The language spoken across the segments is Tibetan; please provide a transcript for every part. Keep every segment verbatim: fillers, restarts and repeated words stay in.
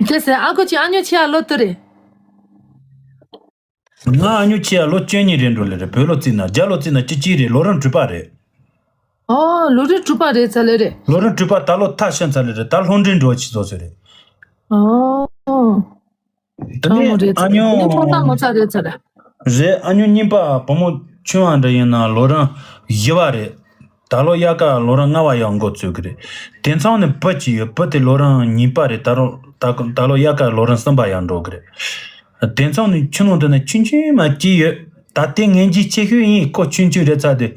དེ་ཟེར་ཨ་ཁུ་ཁྱེད་ཨ་ཉོ་ཆེ་ཡ་ལོ་དུ་རེད། ང་ཨ་ཉོ་ཆེ་ཡ་ལོ་བཅུ་གཉིས་རེད་འགྲོ་ལེ་རེད། བོད་ལོ་རྩིས་ན་རྒྱ་ལོ་རྩིས་ན་བཅུ་གཅིག་རེད། ལོ་རིམ་དྲུག་པ་རེད། ཨོ་ལོ་རིམ་དྲུག་པ་རེད་ཚ་ལེ་རེད། ལོ་རིམ་དྲུག་པ་ད་ལོ་ཐ་ཤན་ཚ་ལེ་རེད། ད་ལྷོ་འདྲེ་འགྲོ་ཆེ་བཟོ་ཚོད་རེད། ཨོ། དེ་ཨ་མོ་ནས་རེད་ཚ་ཨ་ཉོ། ཨ་ཉོ་ཕོ་ཐ་མོ་ཚ་རེད་ཚ་རེད། རེད། ཨ་ཉོ་གཉིས་པ་བུ་མོ་ཆུང་བ་འདྲ་ཡིན་ན་ལོ་རིམ་བཞི་པ་རེད། ད་ལོ་དབྱར་ཁ་ལོ་རིམ་ལྔ་པ་ཡང་འགོ་བཙུགས་ཀྱི་རེད། དེང་སང་ནས་བུ་གཅིག་ཡོད། བུ་དེ་ལོ་རིམ་གཉིས་པ་རེད། ད་རུང་ད་ད་ལོ་དབྱར་ཁ་ལོ་རིམ་གསུམ་པ་ཡང་འགྲོ་གི་རེད། དེང་སང་ནས་ཆུ་ནང་དུ་ནས་ཆུང་ཆུང་མ་གཅིག་ཡོད། ད་ལྟའི་ངན་གྱི་ཆེ་ཤོས་ཡིན། ཁོ་ཆུང་ཆུང་རེད་ཚ་དེ་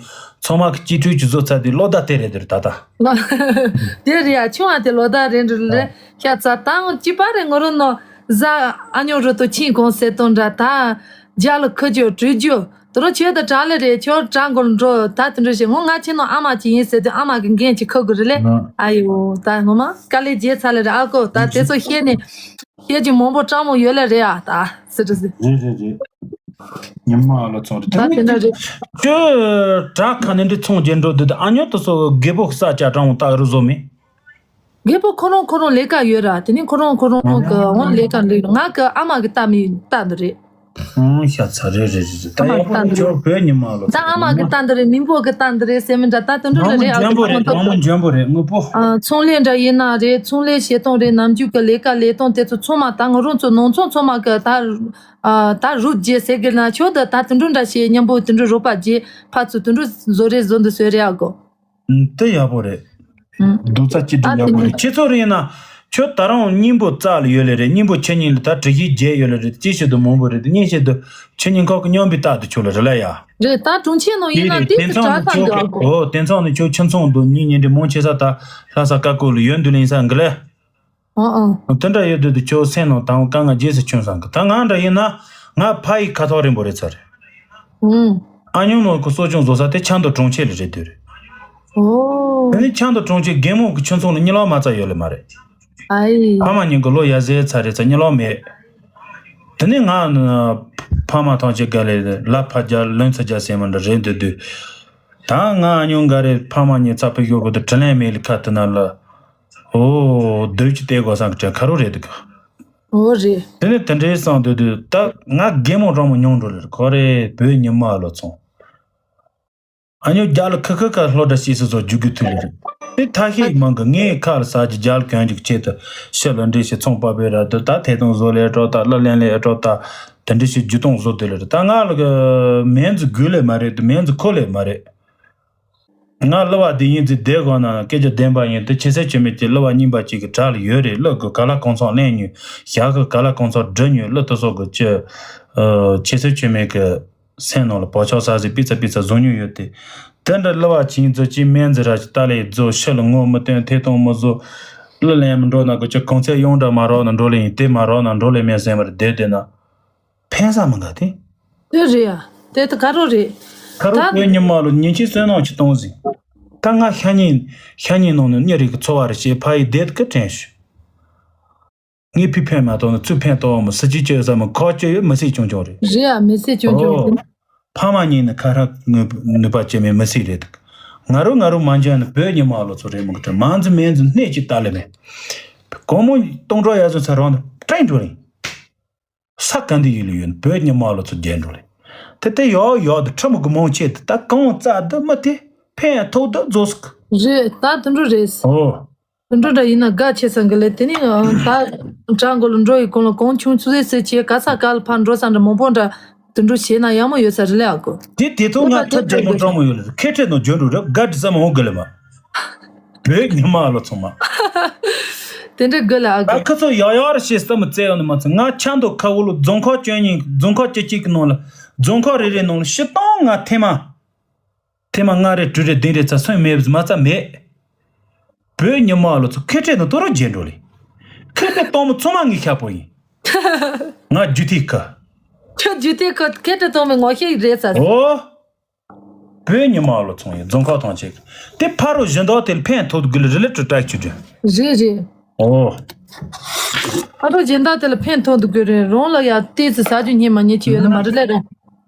ཚང་མ་གི་གཅིག་འཕྲུལ་གྱི་བཟོ་ཚ་དེ་ལོ་ཟླ་དེ་རེད་དེ་རེད་ད་ད། དེ་རེད་ཡ། ཆུང་བ་དེ་ལོ་ཟླ་རེད་འགྲོ་ལེ་ཤ་ཚ་དང་གཅིག་པ་རེད། ངོ་རོ་ནོ་ཟ་ཨ་ཉོ་རུ་ཏོ་ཆིན་གོང་སེ་ཏོང་འདྲ་ད། རྒྱ་ལ་ཁུ་རྒྱུ་བྲུས་རྒྱུ། དུ་རོ་ཆོས་དང་གྲགས་ལེ་རེད། ཆོས་གྲགས་མགོ་འགྲོ་ད་དུ་འགྲོ་ཞེས་ངོ་ང་ཆེ་ནོ་ཨ་མ་ཅི་ཡིན་ཟེར་དུས་ཨ་མ་གི་འགན་ཅི་ཁུ་དགོས་རེད་ལེ། ཨ་ཡོ་ད་ངོ་མ་དཀའ་ལས་རྒྱལ་ཚ་ལེ་རེད། ཨ་ཀོ་ད་དེ་ཚོ་ཤེས་ནས་ཤེས་ཀྱི་མང་པོ་སྤྲང་མོ་ཡོད་ལེ་རེད། ཨ་ད་སི་ཏུ་སི། རེད་རེད་རེད། ཉི་མ་ཨ་ལོ་ཚོང་རེད། ད་དེ་འདྲ་རེད། ཁྱོད་དྲ་ཁ་ནས་འདི་ཚོང་རྒྱན་འགྲོ་འདི་ཨ་ཉོ་དུ་སོ་རྒད་པོ་ས་ཆ་གྲང་བོ་ཏག་རུ་བཟོ་མེད། རྒད་པོ་ཁོ་རང་ཁོ་རང་ལས་ཀ་ཡོད་ར། དེ་ནི་ཁོ་རང་ཁོ་རང་གི་འོང་ལས་ཀ་འདི་ང་གི་ཨ་མ་གི་ལྟ་མི་ལྟ་འདི་རེད། ཨང་ཤ་ཚ་རེད་རེད་རེད་རེད། ད་ཨ་མ་ཡག་པོ་གི་ལྟ་འདི་ཁྱོད་རེད། བོད་ཉི་མ་ལོ་ད་ཨ་མ་གི་ལྟ་འདི་རེད། མིང་པོ་གི་ལྟ་འདི་རེད་ཟེར་མི་འདྲ་ད་དུ་འགྲོ་ནང་ལ་མོ་རེད། ཨ་འཇོན་པོ་རེད། ཁོ་ནང་མོ་འཇོན་པོ་རེད་དངོས་པོ། ཚོང་ལས་འདྲ་ཡིན་ན་རེད། ཚོང་ལས་བྱེད་སྟངས་རེད། ནམ་རྒྱུན་གི་ལས་ཀ་ལས་སྟངས་དེ་ཚོ་ཚང་མ་ད་ང་རང་ཚོ་ནང་ཚོང་ཚང་མ་གི་ད་ད་རུབ་རྗེས་ཟེར་གི་ན་ཆོག་ད་ད་དུ་འགྲོ་འདྲ་བྱེད་མཉམ་པོ་དུ་འགྲོ་རོགས་པ་རྗེས་ཕ་ཚོ་དུ་འགྲོ་བཟོ་རེད་བཟོ་འདི་བཟོས་རེད། ཨ་གོ་དེ་ཡག་པོ་རེད། ཨང་། རྡོག་རྩ་གཅིག་སྒྲིལ་ཡག་པོ་རེད། ཁྱེད་ཚོ་རེད་ཡིན་ན། ཁྱོད་ད་རུང་སྙིང་པོ་རྩ་ལ་ཡོད་ལེ་རེད། སྙིང་པོ་ཆེ་སྙིང་ལ་ད་དྲི་གཞི་བརྒྱད་ཡོད་ལེ་རེད། གཅིག་བྱེད་དུ་མང་པོ་རེད། གཉིས་བྱེད་དུ་ཆེ་སྙིང་ཁོག་གི་སྙོམས་པའི་རྟགས་དུ་ཆོད་ལ་རེད་ལ་ཡ། རེད་ད་གྲོང་ཁྱེར་ནང་ཡིན་ན་དེ་དེ་དེ་དྲག་ཐང་གི་ཨ་གོ་ཨོ་དེ་ཚང་ནི་ཁྱོད་ཁྱིམ་ཚང་དུ་གཉིས་ཉིན་འདྲི་མང་ཆེ་ས་ད་ལྷ་ས་ཀ་ཀོ་ལ་ཡོད་འདུག་ལེ་ཡིན་ས་འགི་ལེ། ཨང་ཨང་། དེ་འདྲ་ཡོད་དུས་དུ་ཁྱོད་སེམས་ནང་དང་དཀའ་ངལ་རྗེས་སུ་ཆུང་སང་གི་ད་ང་འདྲ་ཡིན་ན་ང་ཕ་ཡི་ཁ་ཐོག་རིང་པོ་རེད་ཚར། ཨང་། ཨ་ཉུང་ནོ་ཁོ་གསོ་སྐྱོང་བཟོ་ས་དེ་ཆབ་མདོ་གྲོང་ཁྱེར་ལ་རེད་དུས་རེད། ཨོ། དེ་ནི་ཆབ་མདོ་གྲོང་ཁྱེར་རྒན་མོ་གི་ཁྱིམ་ཚང་ལ་གཉིད་ལམ་མ་རྩ་ཡོད་ལེ་མ་རེད། ཨའི། ཕ་མ་གཉིས་ཀྱི་ལོ་ཡ་ཟེར་ཚར་རེད་ཚར་གཉིད་ལམ་མེད། དེ་ནི་ང་ཕ་མ་ཐང་ཆེ་ག་ལེ་ལ་ཕ་རྒྱ་ལོན་ཚ་རྒྱ་སེ་མ་འདྲ་རེད་འདུག་དུས། ད་ང་ཨ་ཉུང་འགའ་རེ་ཕ་མ་གཉིས་ཚ་ཕི་ཤོག་གི་དུ་དྲིན་ལན་མེད་ལ་ཁ་དུ་ན་ལ། ཨོ། སྡོད་ཀྱི་བལྟས་དགོས་སང་གི་དྲན་ཁ་རོ་རེད་འདུག་ཨོ་རེད། དེ་ནས་དེ་འདྲའི་སང་སྡོད་དུས་ད་ང་རྒན་མོ་འགྲོ་མོ་མྱོང་འགྲོ་ལེར་ཁོ་རེ་བོད་ཉི་མ་ལོ་ཚོང་། ཨ་ཉོ་རྒྱ་ལ་ཁ་ཁ་ཁ་ལྷོ་འདྲ་ཤེས་སུ་ཚོ་རྒྱུག་གི་ཐུག་ལེ་རེད། དེ་ཐ་ཤེས་མང་གི་ངའི་ཁ་ལ་ཟ་གི་རྒྱ་ལ་གྱོན་གྱི་ཆེད་དུ་ཤི་ལ་འདྲེ་ཞིག་ཚོང་པ་བེ་ར་དུ་ད་ཐེ་ཏོང་བཟོ་ལེ་སྤྲོ་ད་ལ་ལེན་ལེ་སྤྲོ་ད་དེ་འདྲ་ཞིག་རྒྱུ་སྟོང་བཟོ་དེ་ལེ་རེད། ད་ང་ལ་གི་མེན་ཙི་དགོས་ལེ་མ་རེད་དུ་མེན་ཙི་ཁོ་ལེ་མ་རེད། ང་གླུ་བ་འདི་ཡིན་ཙི་བསྡད་དགོས་ན་སྐད་ཆ་བདེན་པ་ཡིན་དུ་ཆེ་སེ་ཆེ་མེད་ཀྱི་གླུ་བ་རྙིང་པ་གཅིག་གི་གྲ་ལ་ཡོད་རེད། གླུ་དགོས་ག་ལ་གང་ཚང་ལེན་ཉོས་ཞག་གི་ག་ལ་གང་ཚང་འབྲི་ཉོས་གླུ་དུ་སོགས་གི་ཆེ་ཆེ་སེ་ཆེ་མེད་གི་སེམས་ནང་ལ་བག་ཆགས་ཟ་ཟི་པི་ཚ་པི་ཚ་བཟོ་ཉོས་ཡོད་དེ། དེ་འདྲ་གླུ་བ་ཆིང་ཙི་ཅི་མེན་ཙི་ར་ཅི་ཏ་ལེ་བཟོ་ཤི་ལ་ངོ་མི་སྟོན་ཐེ་གཏོང་མི་བཟོ་གླུ་ལེན་མི་འགྲོ་ན་དགོས་ཆེ་གང་ཚེ་ཡོང་འདྲ་མ་རོགས་ན་འགྲོ་ལེ་ཡིན་དེ་མ་རོགས་ན་འགྲོ་ལེ་མེད་སེམས་པར་བསྡད་བསྡད་ན། ཕན་ས་མི་འགའ་དེ། དེ་རེད་ཡ། དེ་ད་ག་རོ་རེད། ཁ་རོ་ད་བོད་ཉི་མ་ལོ་ཉིན་གཅིག་བསོད་ནམས་ཀྱི་གཏོང་ཟིན། ད་ང་ཤ་ཉེ་ཤ་ཉེ་ནང་ནས་གཉེར་རིགས་ཀྱི་འཚོ་བ་རེ་བྱེད་ཕ་ཡི་བསྡད་ཀི་དྲན་ཞུ། ངས་ཕི་ཕན་མ་གཏོང་ན་ཚུར་ཕན་གཏོང་བ་མོ་སི་ཅི་བཅོས་ས་མོ་ཁོ་བཅོས་ཡོད་མི་སྲིད་ཆུང་ཆུང་རེད། རེད་ཡ་མི་སྲིད་ཆུང་ཆུང་ཨོ། རེད། ཕ་མ་གཉིས་ནི་ཁ་ཧྲ་ནུས་ནུས་པ་བཅོས་མེད་མི་སྲིད་རེད་འདུག་ང་རོ་ང་རོ་མ་འཇོན་ནི་བོད་ཉི་མ་ལོ་ཚོ་རེད་མོ་གི་དྲན་མང་ཙི་མེན་ཙི་སྣེ་གཅིག་ལྟ་ལེ་མེད། གོང་མོ་གཏོང་གྲོགས་ཡ་ཟོན་ཚ་རོང་དུ་ཀྲེང་འགྲོ་རིང་། ས་ག་འདི་ཡིན་ལུ་ཡོད་བོད་ཉི་མ་ལོ་ཚོ་རྒྱན་འགྲོ་ལེ། དེ་དེ་ཡོག་ཡོག་དུ་ཁྲི་མོ་གི་མང་ཆེ་དུ་ད་གང་རྩ་དུ་མི་དེ་ཕན་ཐོགས་དུ་རྫོགས་སུ། རེད་ད་དུད་འགྲོ་རེད། ཨོ། དུད་འགྲོ་འདྲ་ཡིན་ན་དགའ་ཆེ་ས་འགི་ལེ་དེ་ནི་ད་བྲང་གོ་ལ་འགྲོ་ཡི་གོང་ལ་གོང་ཆུང་ཚུ་རེ་སེ་ཆེ་ག་ས་ག་ལ་ཕར་འགྲོ་ས་འདྲ་མང་པོ་འདྲ་དུད་འགྲོ་བྱེད་ན་ཡག་མོ་ཡོད་ས་རེད་ལེ་ཨ་ཀོ། དེ་དེ་ཐོག་ང་ཐབས་རྒྱ་མོ་གྲོགས་མོ་ཡོད་ལེ་ཁེ་ཁྲེ་ནོ་འཇོན་འགྲོ་རེ་དགའ་དྲི་ས་མང་གི་ལེ་མ། བོད་ཉི་མ་ལོ་ཚང་མ། དེ་འདྲ་དགོས་ལ་ཨ་ད་དགོས། ཁ་ཚོ་ཡག་ཡག་རེ་བྱེད་བསམ་བཙལ་ཡོང་ནི་མ་ཚད་ང་ཆ་མདོ་ཁ་བོ་ལོ་རྫོང་ཁག་བཅུ་གཉིས་རྫོང་ཁག་བཅུ་གཅིག་གི་ནང་ལ་རྫོང་ཁག་རེ་རེ་ནང་ལ་ཤི་སྟོང་ང་ཐེ་མ། ཐེ་མ་ལྔ་རེ་དྲུག་རེ་བདུན་རེ་ཚ་སོན་མེད་མ་རྩ་མེད། བོད་ཉི་མ་ལོ་ཚོ་ཁེ་ཁྲེ་ནི་དོ་རོ་རྗེས་འགྲོ་ལེ། ཁེ་ཁྲེ་གཏོང་མི་ཚང་མ་ངའི་ཤ་པོ་ཡིན། ང་རྒྱུ་ཐིག་ཁ། ཁྱོད་རྒྱུ་ཐིག་ཁ་ཁེ་ཁྲེ་གཏོང་མི་ངོ་ཤེས་རེད་ས། ཨོ། བོད་ཉི་མ་ལོ་ཚོང་ཡིན་རྫོང་ཁག་ཐང་ཆེ་གི། དེ་ཕ་རོ་བཞི་མདོག་དེ་ལ་ཕན་ཐོགས་དགོས་ལ་རི་ལི་ཏྲུ་ཏྲག་ཆུ་དྲན། རེད་རེད། ཨོ། ཕ་རོ་བཞི་མདོག་དེ་ལ་ཕན་ཐོགས་དགོས་རེད་རོང་ལ་ཡ་ཏི་ཙི་ཟ་རྒྱུ་ཉེ་མ་ཉེ་ཆུ་ཡོད་ལ་མ་རི་ལེ་རེད།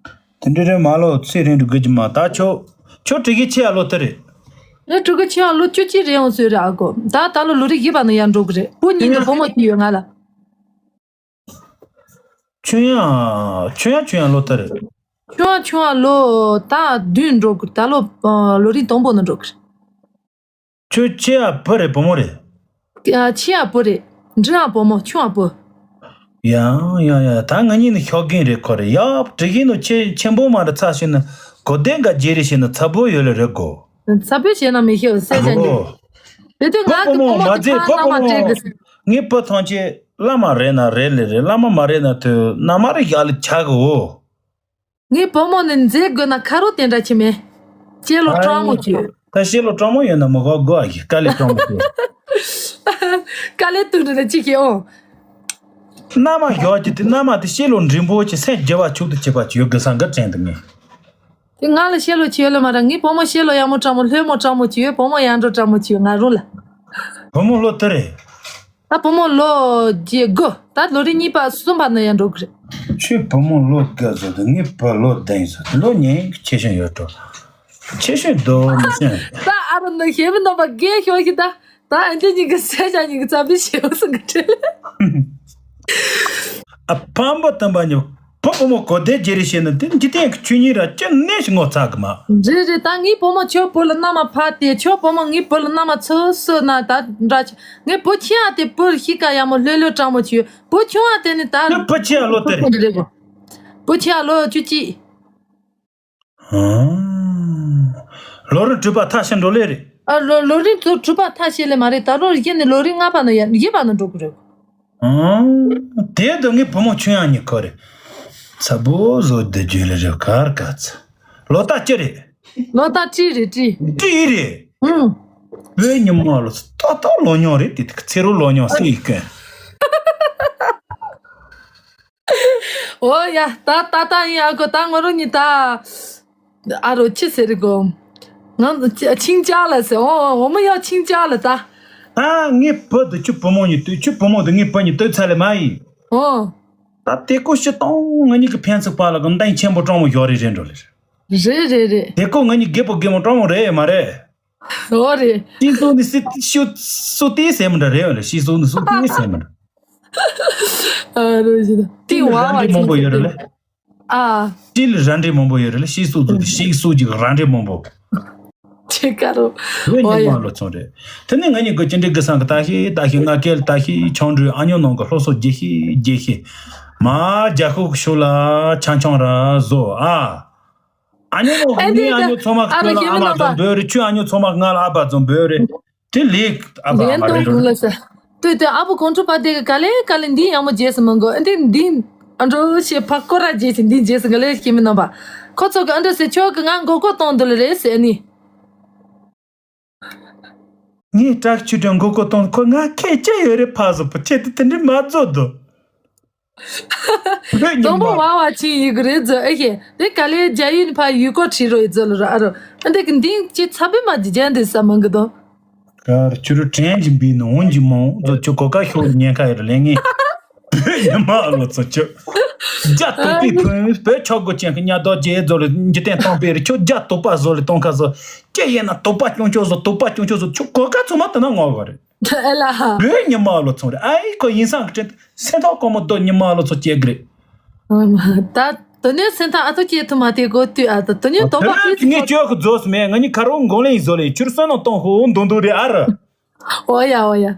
དེ་འདྲ་རེད་མ་ལོ་ཚེ་རིང་དུ་དགོས་ཀྱི་མ་ད་ཆོ། ཆོ་དྲི་གི་ཆེ་ཡ་ལོ་དེ་རེད། ལེ་དྲི་གི་ཆེ་ཡ་ལོ་བཅུ་གཅིག་རེད་ཡོང་སོས་རེད་ཨ་གོ། ད་ད་ལོ་ལོ་རི་བཞི་པ་ནི་ཡར་འགྲོ་གི་རེད་བུ་གཉིས་དང་བུ་མོ་གཅིག་ཡོད་ང་ལ། ཆུང་ཡང་ཆུང་ཡང་ཆུང་ཡང་ལོ་ལྟར། ཆུང་ཡང་ཆུང་ཡང་ལོ་ད་བདུན་འགྲོ་གི། ད་ལོ་ལོ་རིམ་དང་པོ་ནས་འགྲོ་གི། ཁྱོད་ཆེ་ཡ་བུ་རེད་བུ་མོ་རེད། ཆེ་ཡ་བུ་རེད། འབྲིང་ཡ་བུ་མོ། ཆུང་ཡ་བུ། ཡང་ཡང་ཡང་ད་ང་གཉིས་ནི་ཤོག་རྒན་རེད་ཁོ་རེད། ཡ་དྲི་གིན་ནོ་ཆེ་ཆེན་པོ་མ་རེད་ཚ་ཤེས་ན་གོ་བདེ་འགའ་རྗེ་རེ་ཤེས་ན་ཚ་བོ་ཡོད་ལེ་རེད་གོ། ཚ་བོ་བྱས་ན་མི་ཤེས་སེ་ཅན་གྱི། ཨོ། དེ་དུས་ང་གི་བུ་མོ་མ་བུ་མོ་དེ་ཚེ་ཕ་བུ་ན་མ་མོ་སྤྲད་གི། ངའི་བུ་ཐམས་ཅད་བླ་མ་རེད་ན་རེད་ལེ་རེད། བླ་མ་མ་རེད་ན་དུ་ན་མ་རེད་ཡ་ལེ་ཆག་གི་འོ། ངའི་བུ་མོ་ནི་མཛེས་དགོས་ན་ཁ་རོག་དེ་འདྲ་ཆེ་མེད། ཅེ་ལོ་སྤྲང་མོ་ཆེ། ད་ཤེ་ལོ་སྤྲང་མོ་ཡོད་ན་མི་གོ་གོ་ཨ་ཡི་དཀའ་ལས་སྤྲང་མོ་ཆེ། དཀའ་ལས་དུ་འདྲ་ལ་ཅི་ཁེ་ཨོ། མནའ་མ་ཡོད་ཀྱི་དེ་མནའ་མ་དེ་ཤེ་ལོ་འབྲིང་པོ་ཆེ་སེམས་རྒྱ་བ་ཆུག་ཏུ་བྱེད་པ་ཆེ་ཡོད་དགོས་ས་འགར་དྲན་དུ་ངེས། དེ་ང་ལ་ཤེ་ལོ་ཆེ་ཡོད་ལ་མ་ར་ངའི་བུ་མོ་ཤེ་ལོ་ཡག་མོ་སྤྲང་མོ་ལྷོད་མོ་སྤྲང་མོ་ཆེ་ཡོད། བུ་མོ་ཡག་འགྲོ་སྤྲང་མོ་ཆེ་ཡོད་ང་རུ་ལ། བུ་མོ་ལོ་དུ་རེད། ད་བུ་མོ་ལོ་བརྒྱད་དགུ། ད་ལོ་རེ་གཉིས་པ་གསུམ་པ་ནས་ཡང་འགྲོ་གི་རེད། ཁྱོད་བུ་མོ་ལོ་དགུ་བཟོ་དུས་ངའི་བུ་ལོ་བདུན་བཟོ་དུས་ལོ་ཉན་ཆེ་ཤོས་ཡོད་འགྲོ། ཆེ་ཤོས་དོ་མི་ཤེས། ད་ཨ་རོ་ནི་ཞེ་མི་ནོ་པ་རྒན་ཤོག་ཤི་ད། ད་ཨ་འདི་གཉིས་ཀྱི་སེ་ཆ་གཉིས་ཀྱི་ཙམ་པའི་ཞེ་བོ་སུ་གི་ཁྲེལ། ཨ་ཕམ་པོ་དམ་པ་ཉོ། བུ་བུ་མོ་གོ་བདེ་རྗེ་རེ་བྱས་ན་དེ་འཇིག་རྟེན་གྱི་ཆོས་ཉིད་ར་ཅི་གནས་ཤིག་ངོ་ཚ་གི་མ། རེད་རེད། ད་ངའི་བུ་མོ་ཁྱོད་བུ་ལ་མནའ་མ་ཕབ་སྟེ་ཁྱོད་བུ་མོ་ངའི་བུ་ལ་མནའ་མ་ཚུར་གསོས་ན་ད་འདྲ་ཆེ། ངའི་བུ་ཆེ་ཡ་དེ་བུ་ཤི་ཀ་ཡ་མོ་ལྷོད་ལྷོད་སྤྲང་མོ་ཆེ་ཡོད། བུ་ཆུང་བ་དེ་ནི་ད། ཁྱོད་བུ་ཆེ་ཡ་ལོ་དེ་རེད། བུ་ཆེ་ཡ་ལོ་བཅུ་གཅིག། ལོ་རིམ་དྲུག་པ་ཐག་ཤེས་འགྲོ་ལེ་རེད། ཨ་ལོ་ལོ་རིམ་དྲུག་དྲུག་པ་ཐག་ཤེས་ལེ་མ་རེད། ད་ལོ་རྒྱུན་ནས་ལོ་རིམ་ལྔ་པ་ནས་ཡ་བཞི་པ་ནས་འགྲོ་གི་རེད། ཨང་། དེ་དུ་ངའི་བུ་མོ་ཆུང་ཡང་ཉིད་ཁོ་རེད། ཚ་བོ་བཟོ་བདེ་རྒྱུ་ལ་རེ་གར་ག་ཚ། ལོ་རྟགས་ཅི་རེད། ལོ་རྟགས་ཏྲི་རེད་ཏྲི། ཏྲི་རེད། ཨང་། བོད་ཉི་མ་ལོ་ཏག་ཏག་ལོ་ཉོ་རེད་དེ་ཚེ་རོ་ལོ་ཉོ་སེ་ཡི་ཀོན། ཨོ་ཡ་ད་ད་ད་ཡིན་ཨ་ཁོ་ད་ང་རང་ཉིད་ད། ཨ་རོ་ཅི་ཟེར་གོ། ང་ཆིང་ཅག་ལ་ཟེར། ཨོ་འོ་མ་ཡ་ཆིང་ཅག་ལ་ད། ཨ་ངའི་བུ་དུ་ཁྱོད་བུ་མོ་ཉིད་ལྟོས། ཁྱོད་བུ་མོ་དུ་ངའི་བུ་ཉིད་ལྟོས་ཚ་ལེ་མ་ཡིན། ཨོ། ད་དེ་ཀོ་ཤི་སྟོང་ང་གཉིས་ཀྱི་ཕན་ཚུན་བར་ལ་གི་འདང་ཆེན་པོ་སྤྲང་མོ་ཡོད་རེད་རེད་འགྲོ་ལེ། རེད་རེད་རེད། དེ་ཀོ་ང་གཉིས་རྒད་པོ་རྒད་མོ་སྤྲང་མོ་རེད་མ་རེད། ཨོ་རེད། ཤིང་སོགས་ནི་སི་ཤུ་སུ་ཏི་སེ་མི་འདྲ་རེད་ལེ། ཤིང་སོགས་ནི་སུ་ཏི་སེ་མི་འདྲ། ཨ་རོ་ཞི་ད་ཏི་ཝ་ཝ་ར་འདྲེ་མང་པོ་ཡོད་རེད་ལེ། ཨ། ཏི་ལ་ར་འདྲེ་མང་པོ་ཡོད་རེད་ལེ། ཤིང་སོགས་ཚོ་ཤིང་སོགས་ཀྱི་ར་འདྲེ་མང་པོ། ཆེ་ཀ་རོ། ལོ་ཉི་མ་ལོ་ཚོང་རེད། དེ་ནས་ང་གཉིས་ཀྱི་ཅི་འདྲའི་གི་སང་གི་ལྟ་ཤི་ལྟ་ཤི་ང་སྐད་ལྟ་ཤི་ཆང་འགྲོས་ཨ་ཉོ་ནང་གི་སློབ་གསོ་རྒྱས་ཤི་རྒྱས་ཤི། མ་རྒྱ་ཤོག་ཤོག་ལ་ཆང་ཆང་ར་བཟོ་ཨ། ཨ་ཉོ་ནང་གི་ཨེ་འདི་ངའི་ཨ་ཉོ་ཚང་མ་ཨ་ཁྱོད་ལ་ཨ་མ་ཙམ་འབོད་རེད། ཁྱོད་ཨ་ཉོ་ཚང་མ་ང་ལ་ཨ་ཕ་ཙམ་འབོད་རེད། དེ་ལེགས་ཨ་ཕ་ཨ་མ་རེད་རོ། ལྟོས་ལྟོས་ཨ་བུ་གོང་ཁྲོ་པ་དེ་ག་ལེ་ག་ལེ་འདི་ཡག་མོ་རྗེས་སུ་མི་འགོ་ཨ་འདི་འདི་ཨ་འགྲོ་ཞེས་ཕ་སྐོར་ར་རྗེས་སུ་འདི་རྗེས་སུ་ག་ལེ་ཤེས་མི་ནོ་པ། ཁོ་ཚོ་གི་ཨ་འདྲ་ཟེར་ཁྱོད་གི་ང་མགོ་སྐོར་གཏོང་འདི་ལ་རེད་ཟེར་ནི། ངས་སྐྲག་ཆུ་དྲན་མགོ་སྐོར་གཏོང་ཁོ་ང་ཁྱེད་ཅི་ཡོད་རེད་ཕ་བཟོ་པོ་ཁྱེད་དེ་དེ་འདྲི་མ་བཟོ་དོ། བོད་ཉི་དང་པོ་མ། ཝ་ཝ་ཆིང་ཡི་གི་རེད་ཛོ་ཨེ་ཤེ། དེ་ག་ལེ་རྒྱ་ཡུལ་ནི་ཕ་ཡུལ་སྐོར་ཁྲིད་རོ་ཡི་ཛོ་ལ་རོ་ཨ་རོ། ཨ་འདི་གི་འདིང་ཅི་ཚ་བི་མ་ཇི་ཇན་འདི་ས་མང་གི་དོ། གར་ཆུ་རུ་དྲན་གྱིན་པའི་ནང་འོན་གྱི་མང་ཛོ་ཆུ་གོ་ཀ་ཤོག་ཉེན་ཁ་ཡོད་ར་ལེ་ངེ། བོད་ཉི་མ་ལོ་ཚོ་ཆུ། རྒྱ་དུག་པའི་ཕུན་བོད་ཆོག་སྒོ་ཅན་གི་ཉ་རྡོ་རྗེ་ཛོ་ལ་འཇིག་རྟེན་སྟོང་པའི་རི་ཆུ་རྒྱ་དུག་པ་ཟོ་ལ་སྟོང་ཁ་ཟོ། ཅི་ཡིན་ན་དུག་པ་སྐྱོང་ཆོག་ཟོ་དུག་པ་སྐྱོང་ཆོག་ཟོ་ཆུ་གོ་ཀ་ཚོ་མ་དེ་ན་ངོ་ག་རེད། ཨེ་ལ། བོད་ཉི་མ་ལོ་ཚོང་རེད། ཨ་ཡི་ཁོ་ཡིན་སང་གི་དྲན་སེམས་ཐག་ཀོ་མོ་རྡོ་ཉི་མ་ལོ་ཚོ་སྐྱེ་གི་རེད། ད་དོ་ནས་སེམས་ཐག་ཨ་ཐོ་སྐྱེ་ཐུབ་མ་དེ་གོ་དུས་ཨ་ད་དོ་ནས་དོ་པ་ཕི་ངས་ཁྱོད་ཀྱི་རྫོགས་སུ་མེད། ང་གཉིས་ཁ་རོག་འགོང་ལེན་ཡིན་བཟོ་ལེ་ཡིན་ཁྱོད་སོན་ནང་གཏོང་ཧོ་འདུག་འདུག་རེད་ཨ་ར། ཨོ་ཡ་ཨོ་ཡ།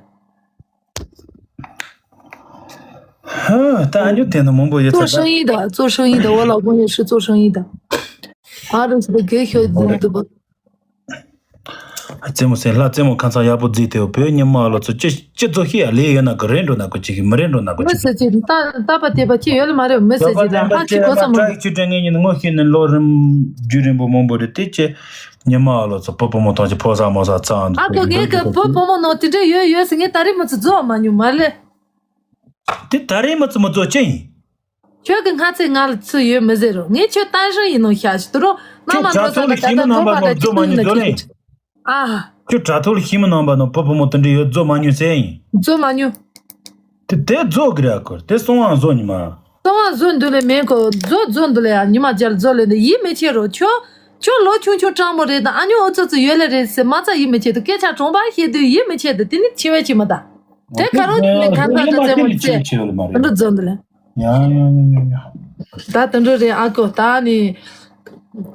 ཧ་ད་ཨ་ཉུ་དེ་ནི་མང་པོ་ཡོད་ཚ། 做生意的，做生意的，我老公也是做生意的。ཨ་རུ་སི་དེ་གེ་ཤོད་འདུག་འདུག་པ། རྩེད་མོ་ཟེར་ལྷ་རྩེད་མོ་ཁ་ཚང་ཡག་པོ་བརྫིས་ཏེ་བོད་ཉི་མ་ལོ་ཚོ་ཅི་ཅི་ཚོ་ཤི་ཡ་ལས་ཡོད་ན་གི་རེད་འགྲོ་ན་གི་ཅི་གི་མི་རེད་འགྲོ་ན་གི་མི་ཅི་གི་ཟེར་ཅི་ད་ད་པ་དེ་པ་ཅི་ཡོད་ལ་མ་རེད་མི་ཟེར་ཅི་ད་ཧ་ཅི་གོ་ས་མ་ཀྲག་ཆུ་དྲན་ངེད་གཉིས་ནི་ངོ་ཤེས་ནི་ལོ་རིམ་རྒྱུན་རིང་པོ་མང་པོ་རེད་དེ་ཅི་ཉི་མ་ལོ་ཚོ་བུ་བུ་མོ་ཐང་ཅི་ཕོ་ས་མོ་ས་ཚང་ཨ་ཀ་ངེད་གི་བུ་བུ་མོ་ནང་དེ་འདྲ་ཡོད་ཡོད་ཟེར་ངས་ད་རེས་མི་ཚོ་རྫོགས་མ་མྱོང་མ་ལེ། དེ་ད་རེས་མི་ཚོ་མི་རྫོགས་ཅི་ཡིན། ཁྱོད་ཀྱི་སྔ་ཚེ་ང་ལ་ཚུལ་ཡོད་མི་ཟེར་རོ། ངས་ཁྱོད་ཏན་ཧྲིང་ཡིན་ནོ་ཤ་ཞིག་ཏུ་རོ། ནང་མ་འགྲོ་ས་ལ་ད་ད་ཐོ་པ་ད་ཅི་ཐུང་ན་ཁྱོད་ནི་ཨ། ཁྱོད་དྲ་ཐོག་ལ་ཤི་མི་ནང་པ་ནོ་བུ་བུ་མོ་དེ་འདྲ་ཡོད་རྫོགས་མ་མྱོང་ཟེར་ཡིན། རྫོགས་མ་མྱོང་། དེ་དེ་རྫོགས་གི་རེད་ཨ་ཁོར་དེ་སོང་བ་བཟོ་ཉི་མ། སོང་བ་བཟོ་འདུག་ལེ་མེད་ཁོ་རྫོགས་རྫོགས་འདུག་ལེ་ཡ་ཉི་མ་རྒྱལ་རྫོགས་ལེ་འདི་ཡིད་མི་ཆེས་རོ། ཁྱོད་ཁྱོད་ལོ་ཆུང་ཆུང་སྤྲང་མོ་རེད་དང་ཨ་ཉོ་ཨུ་ཚོ་ཚོ་ཡོད་ལེ་རེད་ཟེར་མ་ཚ་ཡིད་མི་ཆེས་དུ་སྐད་ཆ་གྲོང་པ་ཤེས་དུས་ཡིད་མི་ཆེས་དུ་དེ་ནི་ཆེ་བས་ཆེ་མ་ད། དེ་ག་རོ་ནི་ལེ་ག་ད་ད་རྫོགས་མོ་རེད་ཟེར་འདུག་རྫོགས་འདུག་ལེ། ཡ་ཡ་ཡ་ཡ་ཡ། ད་དུད་འགྲོ་རེད་ཨ་ཀོ། ད་ནི་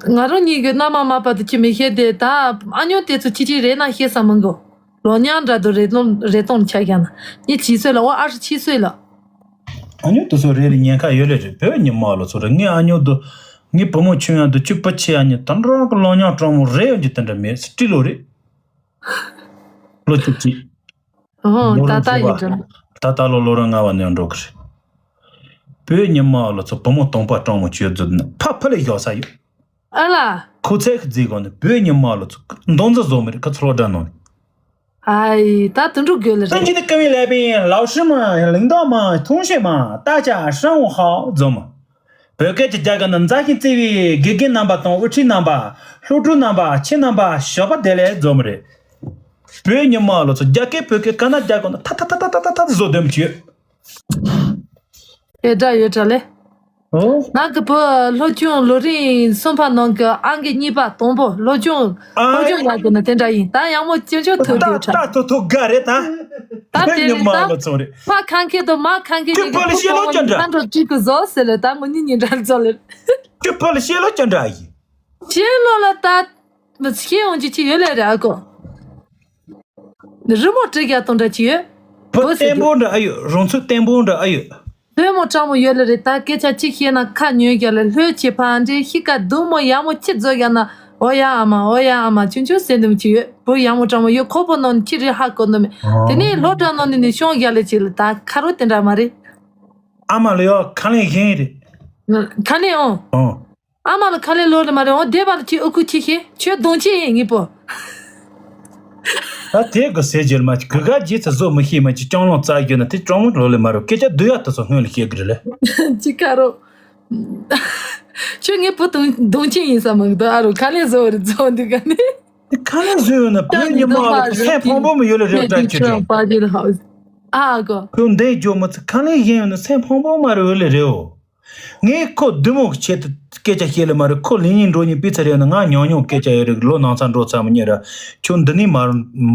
ང་རང་གཉིས་ཀྱི་མནའ་མ་མ་པ་དུ་ཅི་མི་ཤེས་ཏེ། ད་ཨ་ཉོ་དེ་ཚོ་ཅི་ཅི་རེད་ན་ཤེས་ས་མི་འགོ། ལོ་ཉག་འདྲ་དུ་རེད་དོང་རེད་དོང་ཆ་ཡ་ན་ཉི་ཆི་སོས་ལ་འོ་ཨ་ཧྲི་ཆི་སོས་ལ། ཨ་ཉོ་དུ་སོ་རེ་རེ་ཉེན་ཁ་ཡོད་ལེ་རེད། བོད་ཉི་མ་ལོ་ཚོ་རེ་ངའི་ཨ་ཉོ་དུ་ངའི་བུ་མོ་ཆུང་ཡང་དུ་ཅི་པ་ཆེ་ཨ་ཉོ་དུ་འགྲོ་གི་ལོ་ཉག་གྲོང་མོ་རེ་ཡོང་གི་དེ་འདྲ་མེད་སི་ཏི་ལོ་རེད། ལོ་གཅིག་གཅིག་ཨོ་ལོ་ད་རང་ད་ཚོ་ཡིན་བ་ཀྱང་། ད་ད་ལོ་ལོ་རང་ང་བ་ནས་འགྲོ་གི་རེད། བོད་ཉི་མ་ལོ་ཚོ་བུ་མོ་སྟོང་པ་གྲོང་མོ་ཆོས་རྫུ་ན་ཕ་ཕ་ལས་ཞོག་ས་ཡོད། ཨ་ལ། ཁོ་ཚད་ཀྱི་རྫིག་གོ་ནས་བོད་ཉི་མ་ལོ་ཚོ་མདོ་འཛིན་བཟོ་མི་རེད་ཁ་ཚོ་སློབ་གྲྭ་ནང་ནས། ཨའི་ད་དུད་འགྲོ་དགོས་ལ་རེད། 正经的各位来宾，老师们、领导们、同学们，大家上午好，怎么？བོད་སྐད་ཀྱི་རྒྱ་གར་ནི་མཛའ་ཞིང་བརྩེ་བའི་དགེ་རྒན་རྣམ་པ་དང་དབུ་ཁྲིད་རྣམ་པ། སློབ་ཕྲུག་རྣམ་པ་ཁྱེད་རྣམ་པ་ཞོགས་པ་བདེ་ལེགས་འཛོམས་རེད། བོད་ཉི་མ་ལོ་ཚོ་རྒྱ་སྐད་བོད་སྐད་ཀ་ན་རྒྱ་གོ་ན་ཐ་ཐ་ཐ་ཐ་ཐ་ཐ་ཐ་བཟོ་དོན་གྱི་ཡོད་འདྲ་ཡོད་འདྲ་ལེ། ཨོ། ང་གི་བུ་སློབ་ཆུང་ལོ་རིམ་གསུམ་པ་ནང་གི་ཨང་ཀི་གཉིས་པ་དང་པོ་སློབ་སྦྱོང་ཨ། སློབ་སྦྱོང་ཡག་གི་ན་དེ་འདྲ་ཡིན། ད་ཡག་མོ་ཅི་ཅོ་ཐུག་ད་དེ་ད་ཐུག་ཐུག་ག་རེད་ད། ད་དེ་ཉི་མ་ལོ་ཚོ་རེད། ཕ་ཁང་ཁེ་དང་མ་ཁང་ཁེ་ཁྱོད་ཕ་ལ་ཤེས་ལོ་ཅི་འདྲ། ཁང་ཁྲོ་ཅིག་གི་བཟོ་ཟེར་ལེ་ད་ངོ་ཉིད་ཉིན་འདྲ་བཟོ་ལེ། ཁྱོད་ཕ་ལ་ཤེས་ལོ་ཅི་འདྲ་ཡིན། ཤེས་ལོ་ལ་ད་མི་ཤེས་འོང་ཅི་ཅི་ཡོད་ལེ་རེ་ཨ་ཀོ། རི་མོ་བྲི་རྒྱ་དང་འདྲ་ཅི་ཡོད། བུ་བུ་ཟེར་བརྟན་རྒྱུ། པོ་འདྲ་ཨ་ཡོད། རང་ཚུགས་བརྟན་པོ་འདྲ་ཨ་ཡོད། ལྷོད་མོ་སྤྲང་མོ་ཡོད་ལེ་རེད། ད་སྐད་ཆ་གཅིག་བཤད་ན་ཁ་ཉོན་རྒྱ་ལེ། ལྷོད་ཆེ་ཕ་འདྲེ་ཤི་ཀ་སྡུག་མོ་ཡག་མོ་ཅི་རྫོགས་རྒྱ་ན། ཨོ་ཡ་ཨ་མ་ཨོ་ཡ་ཨ་མ་ཆུང་ཆུང་ཟེར་འདུམ་ཅི་ཡོད། བུ་ཡག་མོ་སྤྲང་མོ་ཡོད་ཁོ་པོ་ནང་ཁྱི་རེ་ཧ་གོ་འདུམ་མེད། དེ་ནས་ལྷོ་བྲག་ནང་ནས་ནས་ཤོང་རྒྱ་ལེ་ཅི་ལེ་ད་ཁ་རོ་དེ་འདྲ་མ་རེད། ཨ་མ་ལ་ཡོད་ཁ་ལེན་བཞིན་རེད། ཁ་ལེན་ཨོ། ཨོ། ཨ་མ་ལ་ཁ་ལེ་ལོ་ལེ་མ་རེད། འོ་སྡེ་བ་ལ་ཁྱི་ཨུ་ཁུ་ཁྱི་ཤེས་ཁྱོད་གདོང་ཆེ་ཡིན་ངེས་པོ། ད་དེ་གི་ཟེར་རྒྱུར་མ་གི་ག་རྗེས་ཚ་བཟོ་མི་ཤེས་མ་ཅི་ཅང་ལོང་རྩ་རྒྱུ་ན་དེ་ཅང་མོ་ལོ་ལེ་མ་རེད། སྐད་ཆ་བསྡུ་ཡ་ད་སོ་སྔོན་ལ་ཤེས་གི་རེད་ལེ། ཅི་ཁ་རོ། ཁྱོད་ངའི་བུ་གདོང་གདོང་ཆེ་ཡིན་ས་མ་གི་ད་ཨ་རོ་ཁ་ལེ་བཟོ་བར་བཟོ་འདི་ག་ནི། དེ་ཁ་ལེ་བཟོ་ཡོད་ན་བོད་ཉི་མ་ལ་སེམས་ཕམ་པོ་མི་ཡོད་ལེ་རེད་ད་ཁྱོད་ཅང་། ཨ་གོ། ཁྱོད་འདས་འཇོག་མི་ཚེ་ཁ་ལེ་བཞིན་ཡོད་ན་སེམས་ཕམ་པོ་མ་རེད་ལེ་རེད་འོ། ངས་ཁོ་བདུད་མོ་གི་ཆེད་དུ་སྐད་ཆ་བཤད་ལེ་མ་རེད། ཁོ་ལེ་ཉིན་འགྲོ་ཉིན་པི་ཚ་རེད་ན་ང་ཉོ་ཉོ་སྐད་ཆ་ཡོད་རེད། ལོ་ནང་ཚང་འགྲོ་ཚར་མི་ཉེ་ར། ཁྱོད་འདི་ནས་མ་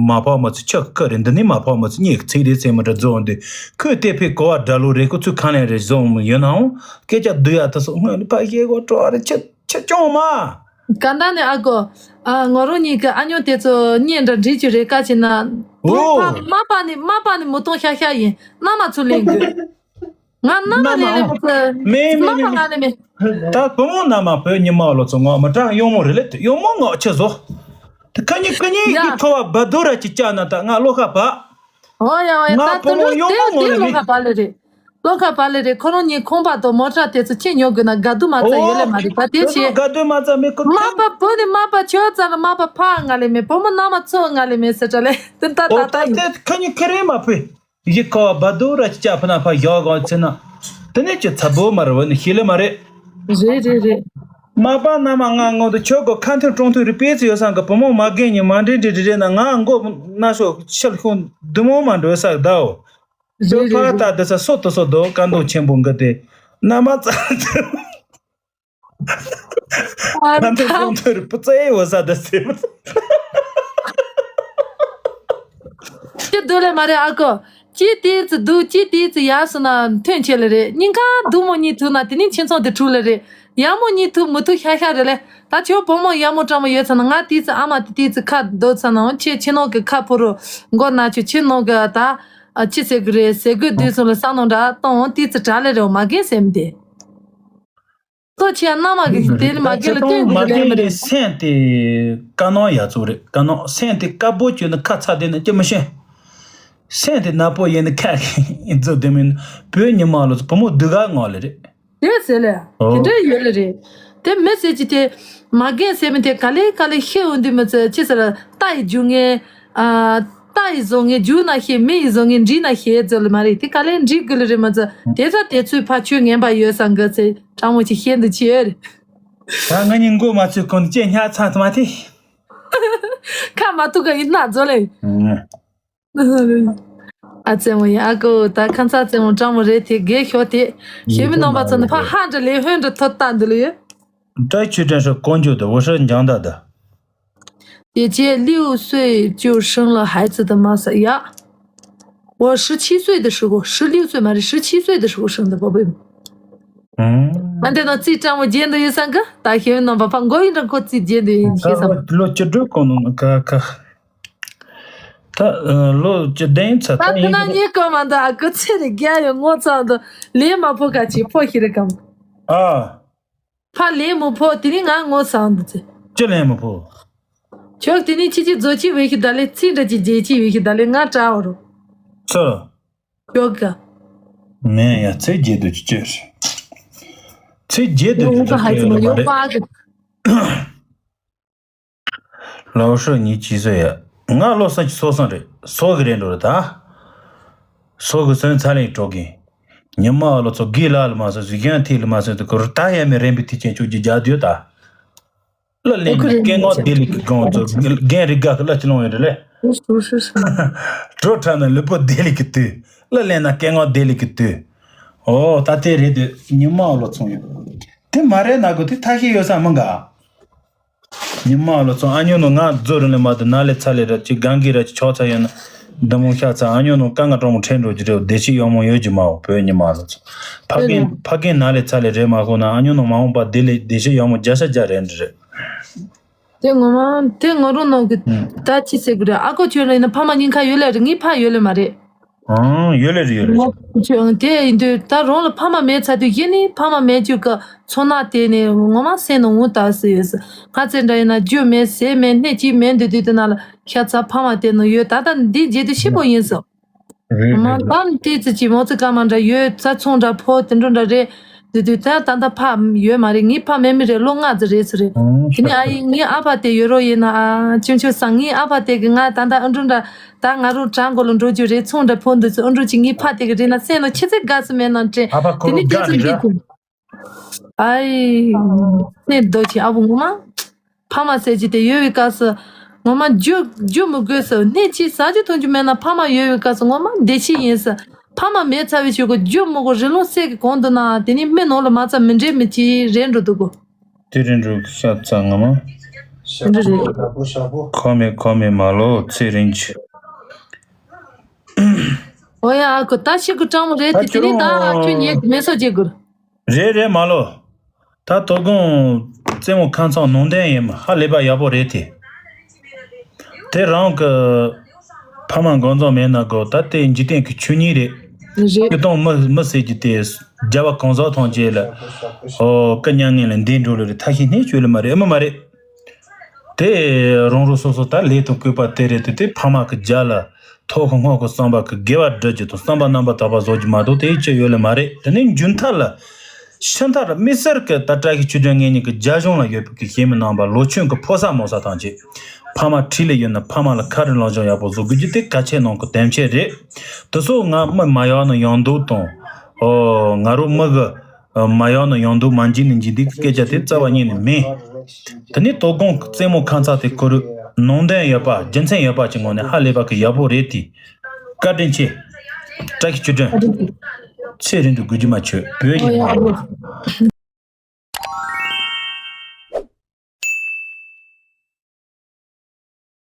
མ་ཕོག་མ་ཚུ་ཆག་ཁ་རེད། འདི་ནས་མ་ཕོག་མ་ཚུ་ཉེ་ཚིག་རེད་ཚེ་མི་འདྲ་རྫོགས་འདི་ཁོས་ལྟེ་ཕེ་གོ་བ་འདྲ་ལོ་རེད། ཁོ་ཚུ་ཁ་ལེན་རེད་བཟོ་མི་ཡོད་ནའང་སྐད་ཆ་བསྡུ་ཡ་ད་སོ་སྔོན་ནས་ཕ་ཤེས་གོ་སྤྲོ་བ་རེད། ཁྱེད་ཁྱེད་སྐྱོང་མ། ག་ད་ནས་ཨ་གོ། ཨ་ངོ་རོ་གཉིས་ཀྱི་ཨ་ཉོ་དེ་ཚོ་གཉེན་འདྲ་འདྲིས་ཀྱི་རེད་ཀ་ཅེ་ན། ཨོ། ཕ་མ་པ་ནི་མ་པ་ནི་མུ་ཏོང་ཤ་ཤ་ཡིན། མནའ་མ་ཚུར་ལེན་དགོས། ང་མནའ་མ་ལེན་ལེ་མ་ཚུར། མེ་མེ་མ་པ་མེ་ང་ལེ་མེ། ད་བུ་མོ་མནའ་མ་བོད་ཉི་མ་ལོ་ཚོ་ངོ་མི་གྲངས་གཡོག་མོ་རེད་ལེ་དུ་གཡོག་མོ་ངོ་ཆེ་བཟོ། དེ་ཁ་ཉིན་ཁ་ཉིན་ཡ། གི་ཁོ་བ་བ་དུ་ར་ཅི་ཅག་ན་ད་ང་བློ་ཁ་བ། ཨོ་ཡ་ཨོ་ཡ། ང་ད་བུ་མོ་དུ་གཡོག་མོ་དེ་ངོ་ལེ་དེ་བློ་མེ། ཁ་བ་ལེ་རེད། བློ་ཁ་བ་ལེ་རེད། ཁོ་རང་གཉིས་ཁང་པ་དང་མོ་ཊ་དེ་ཚོ་ཁྱེད་ཉོ་དགོས་ན་དགའ་སྡུག་མ་རྩ་ཡོད་ལེ་མ་རེད། ད་དེ་ཆེ། དགའ་སྡུག་མ་རྩ་མི་ཁོ་མ་པ་བུ་ནི་མ་པ་ཆོས་རྩ་ལ་མ་པ་ཕ་ང་ལེ་མེད། བུ་མོ་མནའ་མ་ཚོ་ང་ལེ་མེད་ཟེར་གྲ་ལེ་དེ་ད་ད་ད་ཡིན། ཁ་ཉིན་ཁ་རེ་མ་ཕུད། ཡི་ཁ་བ་བ་དུ་ར་ཅི་ཅག་ཕུ་ན་ཕ་ཡོ་གོ་ཚེ་ན། དེ་ནས་ཅི་ཚ་བོ་མ་རེད་བ་ནི་ཤི་ལེ་མ་རེད། རེད་རེད་རེད། མ་པ་མནའ་མ་ང་ངོ་དུ་ཆོས་གོ་ཁ་མཐུན་གྲོང་མཐུན་རི་པེ་ཚི་ཡོད་སང་གི་བུ་མོ་མ་རྒན་ཉི་མ་འདྲེ་འདྲེ་འདྲེ་འདྲེ་ན་ང་མགོ་ན་ཤོ་ཤལ་ཤོ་བདུད་མོ་མ་འགྲོ་ས་གདའོ། ལོ་ཕ་ད་དེ་ས་སོ་དུ་སོ་དོ་ཀ་འདོ་ཆེན་པོ་འགི་དེ་ན་མ་ཙ་ཙ་ཨ་ན་དེ་ད་སོང་དུ་རི་པུ་ཙེ་བ་ས་ད་སེ་ཅི་འདུག་ལེ་མ་རེད་ཨ་ཀོ། ཅི་ཏི་ཙི་འདུག་ཅི་ཏི་ཙི་ཡར་སོང་ན་ཐོན་ཆེ་ལེ་རེད། སྙིང་ཁ་སྡུག་མོ་གཉིས་ཐུག་ན་དེ་ནི་ཁྱིམ་ཚང་དེ་འཁྲུག་ལེ་རེད། ཡག་མོ་གཉིས་ཐུག་མི་ཐུག་ཤ་ཤ་རེད་ལེ། ད་ཁྱོད་བུ་མོ་ཡག་མོ་སྤྲང་མོ་ཡོད་ཚ་ན་ང་ཏི་ཙི་ཨ་མ་ཏི་ཏི་ཙི་ཁ་རྡོ་ཚ་ན་ཁྱེད་ཁྱི་ནོར་གི་ཁ་ཕོ་རུ་མགོ་ན་ཆུ་ཁྱི་ནོར་གི་ད་ཨ་ཅི་ཟེར་གི་རེད་ཟེར་གི་དུས་སོང་ལ་ས་ནོར་འདྲ་གཏོང་ཏི་ཙི་དྲག་ལེ་རེད་མ་རྒན་སེམས་དེ། ལྟོ་ཆེ་མནའ་མ་གི་དེ་ནི་མ་རྒན་ལ་བསྟན་གི་རེད་མ་རྒན་ལེ་རེད། སེམས་དེ་དཀའ་ནོར་ཡ་ཚོ་རེད། དཀའ་ནོར་སེམས་དེ་དཀར་པོ་བཅོས་ན་ཁ་ཚ་དེ་ནི་ཅི་མི་ཤེས། སེམས་དེ་ནག་པོ་ཡིན་ན་ཁ་རྫོ་དེ་མིན་བོད་ཉི་མ་ལོ་བུ་མོ་སྡུག་ག་ངོ་ལེ་རེད། དེ་ཟེར་ལེ། ཨོ། དེ་འདྲ་ཡོད་ལེ་རེད། དེ་མི་ཟེར་གྱི་དེ། མ་རྒན་ཟེར་མི་དེ་ག་ལེ་ག་ལེ་ཤེས་འོང་དུས་མི་ཚེ་ཅི་ཟེར་རྟ་ཡི་རྒྱུག་ངེ། ཨ། རྟ་ཡི་བཟོ་ངེ་རྒྱུག་ན་ཤེས་མི་ཡི་བཟོ་ངེ་འདྲི་ན་ཤེས་ཟེར་ལེ་མ་རེད་དེ་ག་ལེ་འདྲི་དགོས་ལེ་རེད་མི་ཚེ་དེ་ཚ་དེ་ཚོའི་ཕ་ཆོས་ངན་པ་ཡོད་ས་འགི་ཚེ་དྲང་མོ་ཅིག་ཤེས་འདུག་ཅི་ཡོད་རེད། ད་ང་གཉིས་མགོ་མ་ཚོས་གོང་ཅེ་ཉག་ཚང་ཐུབ་མ་ཐེ། ཁ་མ་ཐུག་ག་ཡིན་ན་རྫོ་ལེ། ཨ་ཙེ་མོ་ཡ་ཨ་ཀོ་ད་ཁ་མཚར་ཙེ་མོ་སྤྲང་མོ་རེད་དེ་དགེ་ཤོག་དེ་ཞེ་མི་ནང་པ་ཚོ་ནི་ཕ་ཧ་འདྲ་ལེ་ཧོན་འདྲ་ཐོ་ལྟ་འདི་ལོ་ཡོད། 摘取这首歌曲的我是讲到的。姐姐六岁就生了孩子的吗？呀，我十七岁的时候，十六岁嘛，是十七岁的时候生的，宝贝。ཨང་། ང་འདི་ན་རྩིས་སྤྲང་མོ་བརྗེད་འདུག་ཡིན་སང་གི་ད་ཤེས་ཡོན་རྣམ་པ་ཕ་མགོ་ཡིན་འདྲ་ཁོ་རྩིས་བརྗེད་འདུག་ཡིན་ཤེས་སམ། ད་ལོ་བཅུ་དྲུག་གོང་ནང་ཁ་ཁ། ད་ལོ་བཅུ་བདུན་ཚར་ད་ད་ཡིན་ཁ་ན་ངའི་སྐོར་མ་འདུག་ཨ་ཁུ་ཚེ་རེ་རྒྱལ་ཡོད་ངོ་ཚ་འདུག་ལས་མ་ཕོ་ཁ་ཆེ་ཕོ་ཤི་རེ་གམ། ཨ། ཕ་ལས་མོ་ཕོ་དེ་ནི་ང་ངོ་ཚ་འདུག་ཚེ། ཅི་ལས་མོ་ཕོ། ཁྱོད་དེ་ནི་ཁྱི་ཁྱི་རྫོ་ཁྱི་བས་ཤི་ད་ལས་ཚིག་འདྲ་ཅི་རྗེ་ཁྱི་བས་ཤི་ད་ལས་ང་དྲ་འོ་རོ། ཚོ། ཡོ་ག་མེན་ཡ་ཚེ་རྒྱལ་དུ་ཅི་ཅོས། ཚེ་རྒྱལ་དུ་ཅི་ཅོས་ཡོད་མ་རེད། ལའོ་ཧྲོ་ཉིད་ཅི་བཟོ་ཡ། ང་ལོ་སང་ཅི་སོ་སང་རེད་སོ་གི་རེད་འགྲོ་རེད་ད། སོ་གི་སོན་ཚ་ལེན་སྤྲོ་གིན། ཉི་མ་ལོ་ཚོ་གི་ལ་ལ་མ་སོ་གཟིགས་ཡང་ཐིག་ལ་མ་སོན་དུ་ཁོ་རུ་ད་ཡ་མེ་རེན་པི་ཐི་ཅན་ཆུ་ཅི་རྒྱ་དུས་ད། གླུ་ལེན་ན་སྐད་ངག་བདེ་ལེགས་ཀྱི་སྒང་ཚོ་རྒན་རིགས་དགའ་གི་གླུ་ཅི་ལོང་ཡོད་རེད་ལེ། སུ་སུ་སུ། བྲོ་འཁྲབ་ན་ལུས་པོ་བདེ་ལེགས་ཀྱི་དུས། གླུ་ལེན་ན་སྐད་ངག་བདེ་ལེགས་ཀྱི་དུས། ཨོ་ད་དེ་རེད་དུས་ཉི་མ་ལོ་ཚོང་ཡོད། དེ་མ་རེད་ན་གོ་དེ་ཐ་ཤི་ཡོད་ས་མི་འགའ། ཉི་མ་ལོ་ཚོང་ཨ་ཉོ་ནོ་ང་རྫོ་རུ་ལེ་མ་དུ་ན་ལེ་ཚ་ལེ་ར་ཅི་གང་གི་ར་ཅི་ཆོག་ཚ་ཡོད་ན། འདི་མོ་ཤ་ཚ་ཨ་ཉོ་ནོ་ཀ་ང་གྲོང་མོ་ཁྲེན་འགྲོ་གི་རེད་བདེ་སྐྱིད་ཡོང་མོ་ཡོད་ཀྱི་མ་འོ་བོད་ཉི་མ་ལོ་ཚོང་། ཕ་རྒན་ཕ་རྒན་ན་ལེ་ཚ་ལེ་རེད་མ་ཁོ་ན་ཨ་ཉོ་ནོ་མ་འོངས་པ་བདེ་ལེ་བདེ་སྐྱིད་ཡོང་མོ་བརྒྱ་ཆ་བརྒྱ་རེད་འདི་རེད། དེ་ངོ་མ་དེ་ངོ་རུ་ནང་གི་ད་ཅི་ཟེར་གི་རེད་ཨ་ཁོ་ཁྱོད་ལ་ཡིན་ན་ཕ་མ་གཉིས་ཁ་ཡོད་ལེ་རེད་ངའི་ཕ་ཡོད་ལེ་མ་རེད། ཨང་ཡོད་ལེ་རེད་ཡོད་ལེ་རེད། ཁྱོད་དེ་ཡིན་དུས་ད་རང་ལ་ཕ་མ་མེད་ཚ་དུས་གཞི་ནས་ཕ་མ་མེད་རྒྱུ་གི་ཚོར་སྣང་དེ་ནས་ངོ་མ་སེམས་ནང་ངུ་ད་ཟེར་ཡོད་ཟེར་ང་ཚེ་འདྲ་ཡིན་ན་རྒྱུ་མེད་ཟས་མེད་སྣེ་གཅིག་མེད་འདུག་དུས་དེ་ན་ལ་ཤ་ཚ་ཕ་མ་དེ་ནང་ཡོད་ད་ལྟ་འདི་བརྗེད་དུས་ཤི་པོ་ཡིན་ཟེར། རེད་མ་རེད། ད་ནི་ཏི་ཙི་ཅི་མོ་ཙི་ཀ་མ་འདྲ་ཡོད་རྩ་ཚོང་འདྲ་ཕོ་དེ་འདྲ་འདྲ་རེད། དེ་དུས་ད་ད་ད་ཕ་ཡོད་མ་རེད་ངའི་ཕ་མེད་མི་རེད་ལོ་ལྔ་ཙི་རེད་ཚི་རེད། ཨང་དེ་ནི་ཨ་ཡི་ངའི་ཨ་ཕ་དེ་ཡོད་རོགས་ཡིན་ན་ཨ་ཅུང་ཆུ་སང་ངའི་ཨ་ཕ་དེ་གི་ང་ད་ད་ཨ་འབྲུ་འདྲ་ད་ང་རུ་གྲང་གོ་ལོ་འགྲོ་རྒྱུ་རེད་ཚོང་འདྲ་ཕོ་འདི་ཚོ་ཨ་འབྲུ་ཅི་ངའི་ཕ་དེ་གི་རེད་ན་སེམས་ལ་ཆི་ཚེ་དགའ་སུ་མེད་ན་དྲན་ཨ་ཕ་ཁོ་དེ་ནི་རུ་དེ་དགའ་ཚི་ནི་འདི་ར། གི་ཨའི། སེམས་རྡོ་ཆེ་ཨ་བུ་ངོ་མ། ཕ་མ་ཟེར་གྱི་དེ་ཡོད་བའི་སྐབས་སུ། ངོ་མ་རྒྱུ་རྒྱུ་མི་དགོས་སུ་སྣེ་གཅིག་ཟ་རྒྱུ་འཐུང་རྒྱུ་མེད་ན་ཕ་མ་ཡོད་བའི་སྐབས་སུ་ངོ་མ་བདེ་སྐྱིད་ཡིན་སུ། ཕ་མ་མེད་ཚར་བའི་ཆོས་གོ་རྒྱུ་མི་དགོས་རི་ལུང་སད་ཀྱི་གོང་དུ་ན་དེ་ནི་མི་ནང་ལ་མ་ཚ་མི་འདྲེ་མི་གཅིག་རེད་འགྲོ་འདུག་གོ། དེ་རིང་འགྲོ་ཤ་ཚ་ངོ་མ། འདི་རེད། ཁོ་མེད་ཁོ་མེད་མ་ལོ་ཚེ་རིང་ཆུ། ཨོ་ཡ་ཨ་ཁུ་ད་ཤི་ཁུ་སྤྲང་མོ་རེད་དེ་དེ་ནི་ད་ཁྱོད་ཉེ་མེ་སོ་རྒྱག་དགོས། རེད་རེད་མ་ལོ། ད་དོ་དགོང་རྩེད་མོ་ཁང་ཚང་ནང་བསྟན་ཡིན་ཧ་ལས་པ་ཡག་པོ་རེད་དེ། དེ་རང་གི་ཕ་མ་འགོ་འཛོམས་མེད་ན་གོ་ད་དེ་འཇིག་རྟེན་གྱི་ཆོས་ཉིད་རེད། རེད། སྐྱིད་གཏོང་མི་མི་ཟེར་གྱི་དེ་རྒྱ་བ་གང་ཟག་ཐོང་རྗེས་ལ་ཨོ་ཀི་མྱ་ངན་ལ་འདི་འགྲོ་ལ་རེད་ཐ་ཤི་སྣེ་བཅོས་ལ་མ་རེད་ཨ་མ་མ་རེད། དེ་རང་རང་སོ་སོ་ད་ལས་དང་བཀོད་པ་དེ་རེད་དེ་དེ་ཕ་མ་གི་རྒྱ་ལ། ཐོག་གི་སྔོན་གྱི་བསམ་པ་གི་དགེ་བ་སྒྲུབ་རྒྱུ་དང་བསམ་པ་རྣམ་པར་དག་པ་བཟོ་རྒྱུ་མ་གཏོགས་དེའི་ཆེད་ཡོད་ལེ་མ་རེད། དེ་ནས་མཇུག་མཐར་ལ། ཕྱི་མཐར་དམིགས་བསལ་གྱི་ད་བཀྲ་ཤིས་ཆོས་སྒྲོན་ངེད་གཉིས་ཀྱི་རྒྱ་གཞུང་ལ་ཡོད་པའི་གི་གཞན་མི་རྣམ་པ་ལོ་ཆུང་གི་ཕོ་གསར་མོ་གསར་ཐམས་ཅད་ཕ་མ་འཁྲིས་ལ་ཡོད་ན་ཕ་མ་ལ་ཁ་རི་ལང་ཤང་ཡག་པོ་བཟོ་དགོས་རྒྱུ་དེ་གལ་ཆེ་ནང་གི་དོན་ཆེན་རེད། དེ་ཚོ་ང་མི་མ་ཡག་ན་ཡང་འདུག་དང་། ཨོ་ང་རོ་མི་གི་མ་ཡག་ན་ཡང་འདུག་མ་འཇིགས་ན་འཇིགས་འདུག་གི་སྐད་ཆ་དེ་རྩ་བ་ཉིད་ནས་མིན། དེ་ནས་དོ་དགོང་རྩེད་མོ་ཁ་མཚར་དེ་ཁོ་རུ་ནང་དོན་ཡོད་པ་རྒྱུ་མཚན་ཡོད་པ་གྱི་ངོས་ནས་ཧ་ལས་པ་གི་ཡག་པོ་རེད་དེ། བཀའ་དྲིན་ཆེ། བཀྲ་ཤིས་ཆོས་སྒྲོན། ཚེ་རིང་དུ་དགོས་རྒྱུ་མ་ཆོད་བོད་ཡིན་ན།